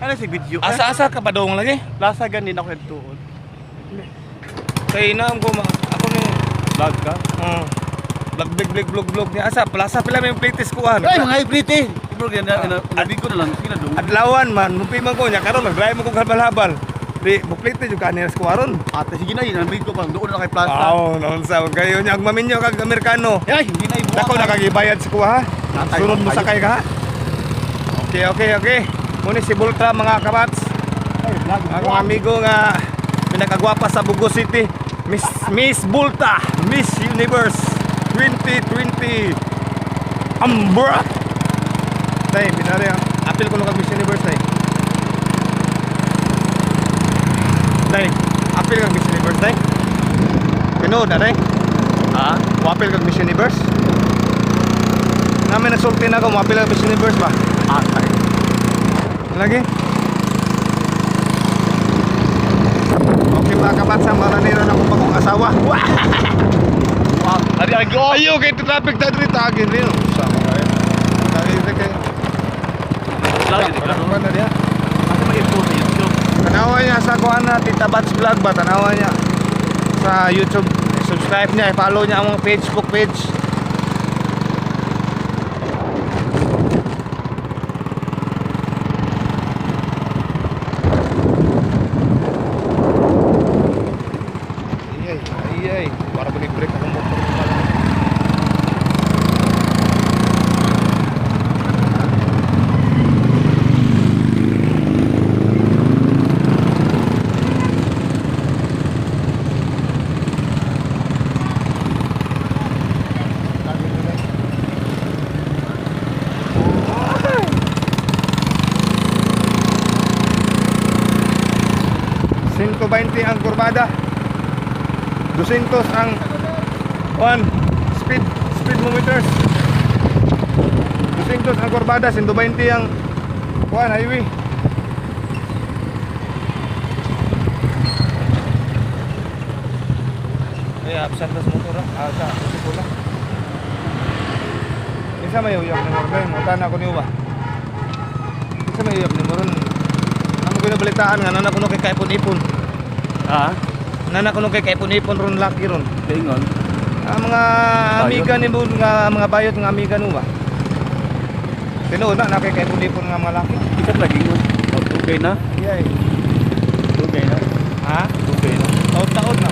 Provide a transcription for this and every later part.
Ano si video? Asa-asa ka pa dong lagi? Plaza ganin ako tuon. Kay na ko ako ni Vlog ka? Vlog big big vlog vlog niya asa plaza pila may playlist ko ah. Ay, mga pretty. Bro, yan na ko na lang sila dong. Adlawan man, mupi man ko niya karon nag-drive mo kog habal-habal. Di mo plate jud kanina sa kuwaron. Ate, sige na, nabig ko pang doon na kay Plaza. Aw, naon sa kayo niya ang maminyo kag Amerikano. Ay, hindi na ibuha. Dako na kagibayad sa kuha ha. Natay, Sunod mo tayo. sakay ka ha. Okay. Muna si Bultra mga kabats. Ay, vlog. Akong amigo nga pinakagwapa sa Bugo City, Miss Miss Bulta, Miss Universe 2020. Ambra. Tay, binari ang apil ko kag Miss Universe tay. Tay, apil kag Miss Universe tay. Tinuod na tay. Ha? Moapil kag Miss Universe. Namin nasulti na ako, moapil kag Miss Universe ba? Atay. Lagi. Okay mga kabatsa, maranero na akong bagong asawa. Wah! Wow. Ari agi oh. Ayo kay traffic ta diri tagin rin. Sama kayo. Tagin rin kay. Vlog dito. Wala na diha. Asa may ito sa YouTube. Tanawa niya sa kuan na Tita Bats Vlog ba? Tanawa niya sa YouTube. Subscribe niya, i-follow niya ang Facebook page. Ay, ay, ay. Para ba break akong motor. 120 ang kurbada. 200 ang one speedometers. 200 ang kurbada, 120 ang one highway. Ay, absent na sa motor ah. Ah, sa pula. Isa may uyab ni Morgan, mutan ako niyo ba? Isa may uyab ni Moron. Amo ko nabalitaan nga nana kuno kay kaipon-ipon. Ha? Nana kuno kay kaipon-ipon ron laki ron. Kaingon. Ang mga amiga ni mo nga mga bayot nga amiga no ba? Tinuod na na kay kaipon-ipon nga mga laki. Ikat lagi ingon. Okay na. Yay. Okay na. Ha? Okay na. Taod-taod na.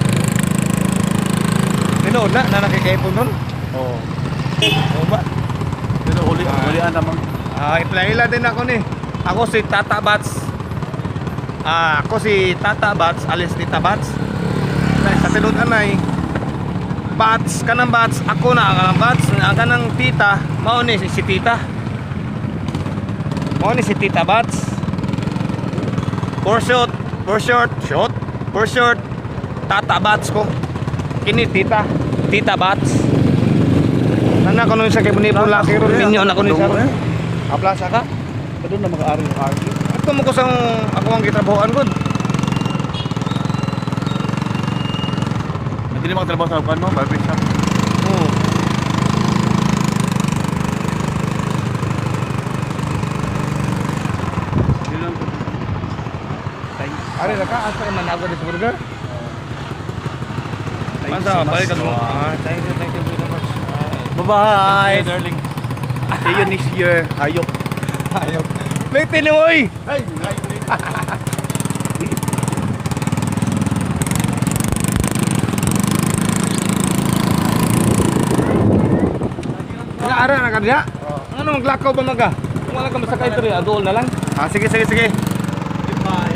Tinuod na na kay kaipon ron. Oo. Oo ba? Pero uli, ulian namang. Ah, iplaila din ako ni. Ako si Tata Bats. Ah, ako si Tata Bats, alias Tita Bats. Ay, sa tinud anay. Bats, kanang Bats, ako na ang kanang Bats, ang kanang Tita, mao ni si Tita. Mao ni si Tita Bats. For short, short, for short, Tata Bats ko. Kini Tita, Tita Bats. Nana ko nun sa kay Bunipon laki ron, minyo na ko ni siya. Ah, plaza ka? Kadun na makaari yung argue. Ato mo ko sang ako ang gitrabahoan gud. Hindi na makatrabaho sa kan mo, barber shop. Oo. Hindi lang. Thanks. Ari ra ka asa ka man ako this burger? Thanks Masa so much. balik ka mo. Ah, thank you very much. Bye-bye. Thank you, darling. See you next year. Hayop. Ayok. Plate ni mo oy. Ay, ay. Nga ara na ka diha. Ano maglakaw ba maga? Kung wala ka masakay diri, aduol na lang. Ah, sige sige sige. Goodbye.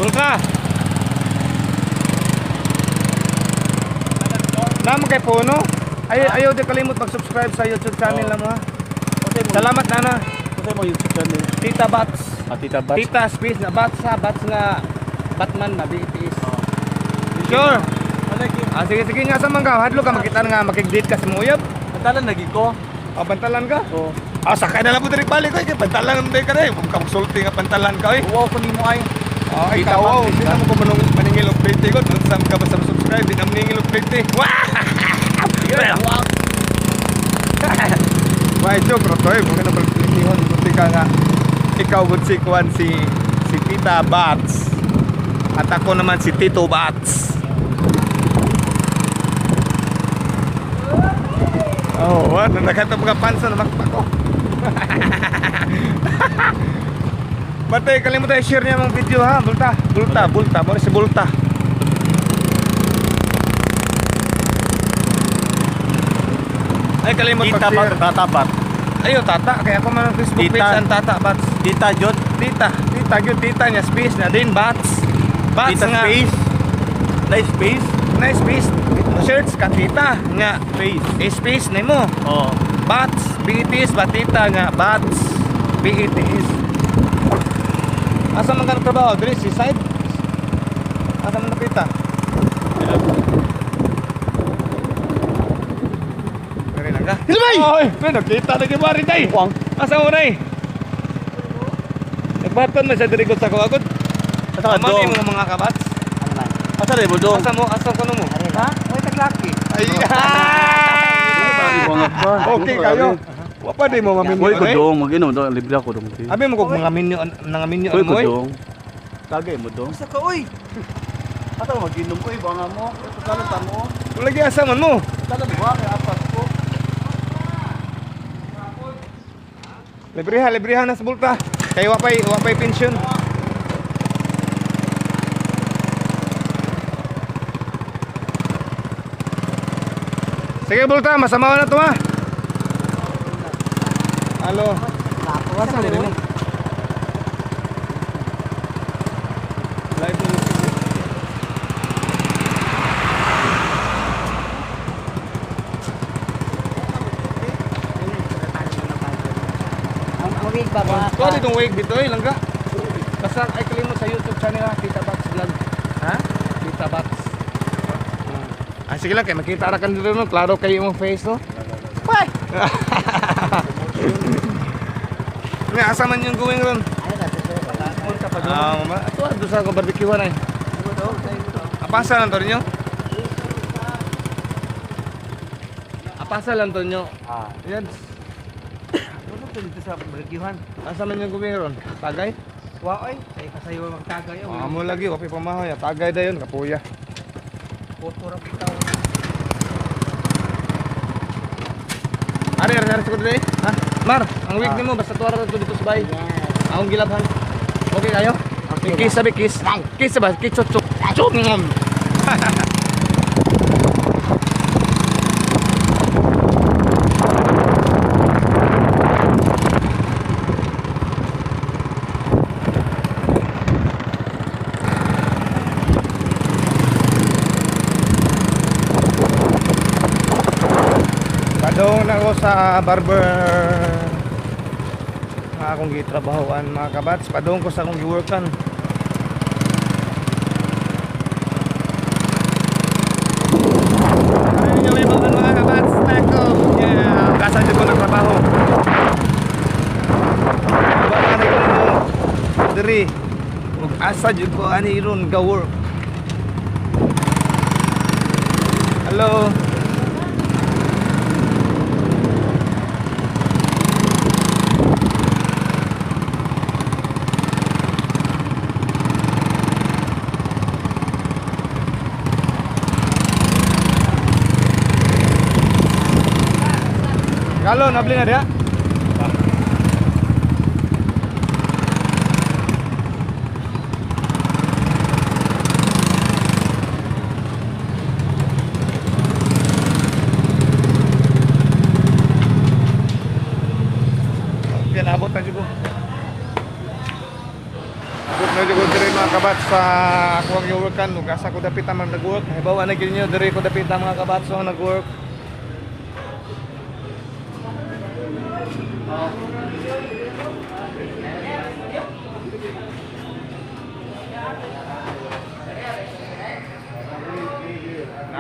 Bulka. Namo kay Puno. Ay ayaw di kalimot mag-subscribe sa YouTube channel na mo ha. Salamat nana. Kasi mo YouTube channel. Tita Bats. Ah, Tita Bats. Tita space na Bats ha, Bats nga Batman na BTS. Sure. Malagi. Ah, sige sige nga sa man ka. Hadlo ka makita nga makig-date ka sa mong uyab. Bantalan lagi ko. O bantalan ka. Oo. Ah, sakay na lang po diri balik oy, kay pantalan naman ka dai. Kung ka sulti nga pantalan ka oy. Wow ko nimo ay. Oh, Tita ikaw, wow. Bats, Di na mo ko maningil og plate ko. Unsa ka ba sa subscribe? Di na maningil og plate. Wah! Wow. Why joke ro toy, kung ano pagplitihon, buti ka nga. Ikaw gud si Kwan si si Tita Bats. At ako naman si Tito Bats. Oh, what? Nakata mga pansa na makpak ko. Bate, kalimutan i-share niya mga video ha. Bulta, bulta, bulta. Muna si Bulta. Ay, kalimot Tita pag-share. Bat, Tata Bat. Ayo tata, kaya ako man ang Facebook Tita. page ang Tata Bats. Tita Jod. Tita, tita gyud tita niya space na din Bats. Bats Tita nga. Space. Na space. Na space. Search ka tita nga Space. space nimo. Oh. Bats, BTS ba tita nga Bats, BTS. Asa man ka nagtrabaho? Diri si side? Asa man napita? Diri lang ka. Hilmay! Oy, may nakita na gyud mari day. Wang. Asa mo nay? Nagbaton man sa diri ko sa kuwagod. Asa ka Amo dong? ni mga kabats. Ano man? Asa rin mo dong? Asa mo, asa kuno mo? Ha? Uy, taglaki. Ay. Okay kayo. Wa pa di mo maminyo. Uy ko eh. dong, mag-inom dong, libre ako dong. Abi mo kog mga minyo nga minyo Uy ko mo. Eh. dong. Tagay mo dong. Gusto ko, uy. Asa mo mag-inom uy, banga mo. Pagkalo ta mo. Lagi asa man mo? Pagkalo mo kay apat ko. Libreha, libreha na sa bulta. Kay wa pay pension. Sige bulta, masama na to ha. Halo. Asa mo mo? Live na YouTube. Ang wig ba ba? Tuwa ditong wave dito eh, langga. Basta ay kalimot sa YouTube channel ha, Tita Bats Vlog. Ha? Tita Bats. Ah, sige lang, kay makita ra kan dito no, klaro kayo imong face no. Uy! Nga asa man yung going ron? Ano na, susunod pa ba? Punta pa dong. Ah, mama, ato ato sa ko barbecue na eh. Apasa lang to ninyo? Apasa lang to ninyo. Ah. Yan. Ano to dito sa barbecuehan? Asa man yung going ron? Tagay? Wa oy, say kasayo magtagay Ah, mo lagi wapi pamahoy. Tagay dayon kapuya. Photo ra bitaw. Ari, ari, ari, siguro Ha? Mar, ang week nimo basta tuwara to dito sa bahay. Yes. Akong gilabhan. Okay kayo? Okay. Kiss sabi kiss. Kiss ba? Kiss chok chok. Chok ngom. Padong na ako sa barber nga akong gitrabahoan mga kabats. Padong ko sa akong giworkan. Ayun yung libangan mga kabats. Nako. Yeah. Kasa dyan ko nagtrabaho. Baka na ko diri. Ug asa jud ko ani ron ga work. Hello. Kalau nabeli na dia? Yan, abot na juga. Abot na juga diri mga kabat sa ako ang giworkan. Ug asa ko dapit ang nag-work. Halimbawa na gyud niyo diri ko dapit ang mga kabat so nag-work.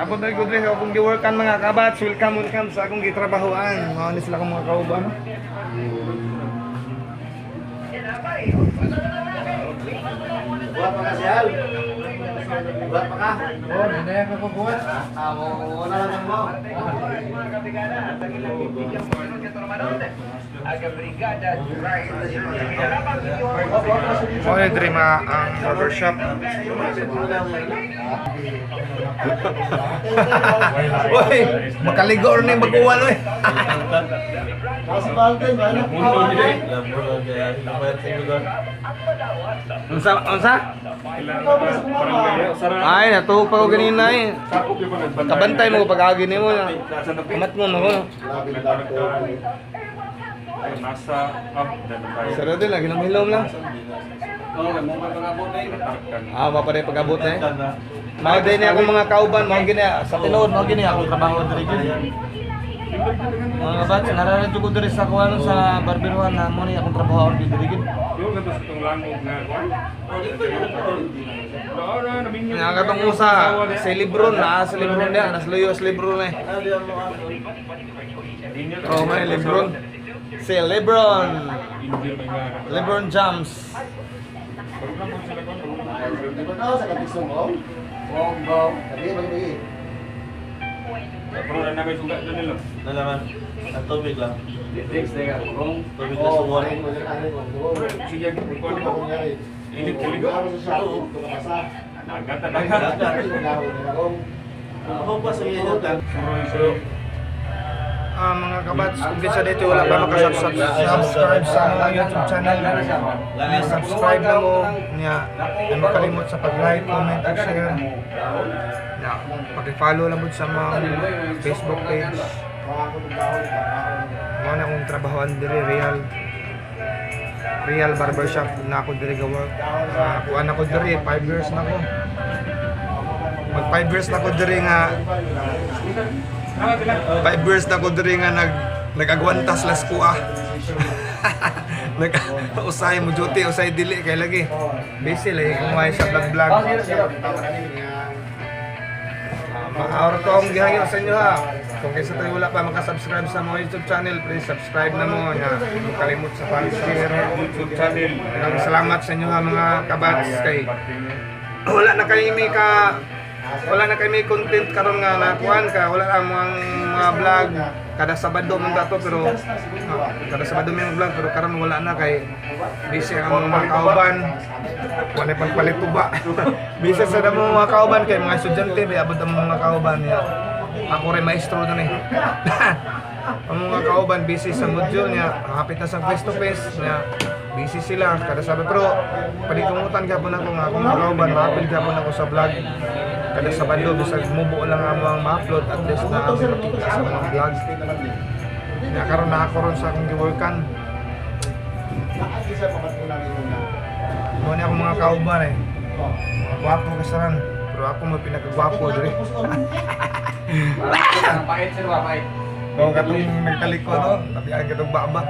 Abot na ko diri akong giworkan, mga kabats. Welcome, welcome sa akong gitrabahoan. Mao ni sila akong mga kauban. Buhat pa ka siya. Buhat pa ka. Oh, nanay ka ko buhat. Ah, mo na lang mo. Mao ni diri mga ang barber shop. Uy, makaligo ni maguwal oy. Unsa unsa? Ay, natuog pa ko ganina eh. Kabantay mo pag-agi nimo na. Amat mo mo. Nasa up dan tayo. Sarado din lagi nang hilom lang. Oo, kay mo may pangabot na eh. Ah, mapa rin pag-abot na eh. Mao din niya akong mga kauban, mao gini sa tinuod mao gini akong trabaho diri gyud. Mga bats, nararadyo ko diri sa kuano sa barberuhan na mo ni akong trabaho diri gyud. Yung kato sa itong langog na. Oo na, naminyo. Nga katong usa si Lebron na si Lebron niya, nasluyo si Lebron eh. Oh, may Lebron. Si Lebron. Lebron James. Pero na namin sugat doon nila. Nalaman. Ang tubig lang. Tubig na sumon. Sige, kukuha mo. Init ko ligo. Agad, agad. Ako pa sa iyo. Suroy, Ah, mga kabats, kung kinsa dito wala pa makasubscribe sa mga YouTube channel, please subscribe na mo. Nya, ay makalimot sa pag-like, comment, at share. Nya, paki-follow lang mo sa mga Facebook page. Mao na akong trabahoan diri real Real Barbershop na ako diri ga-work. Kuan ako diri 5 years na ako. Mag 5 years na ako diri nga 5 years na ko diri nga nagagwantas las kuha. Nag usay mo duty, usay dili kay lagi. Busy lagi kung may sa vlog vlog. Maawar ko ang gihangyo sa inyo ha. Kung kaysa tayo wala pa makasubscribe sa mga YouTube channel, please subscribe na mo. Nya, huwag kalimot sa pag-share. YouTube channel. Maraming salamat sa inyo ha mga kabats kay wala na kay may ka wala na kay may content karon nga nakuan ka, wala na mga mga vlog kada Sabado man dato pero kada Sabado may mga vlog pero karon wala na kay busy ang mga kauban, wala pang palituba. Busy sa damo mga kauban kay mga estudyante bay abot ang mga kauban niya. Ako rin maestro dun eh. Ang mga kauban busy sa module niya, hapit na sa face to face niya, busy sila kada sabi pero palikumutan gapon ako nga akong mga kauban maapil gapon ako sa vlog kada Sabado bisag mubuo lang amo ang ma-upload, at least na ako makita sa mga vlog niya. Karon na ako ron sa akong giworkan mo ni akong mga kauban eh, mga gwapo kasaran pero ako mo pinakagwapo diri. Pait sir, pait. Kung katong nagtalikod, oh, tabihan katong baba.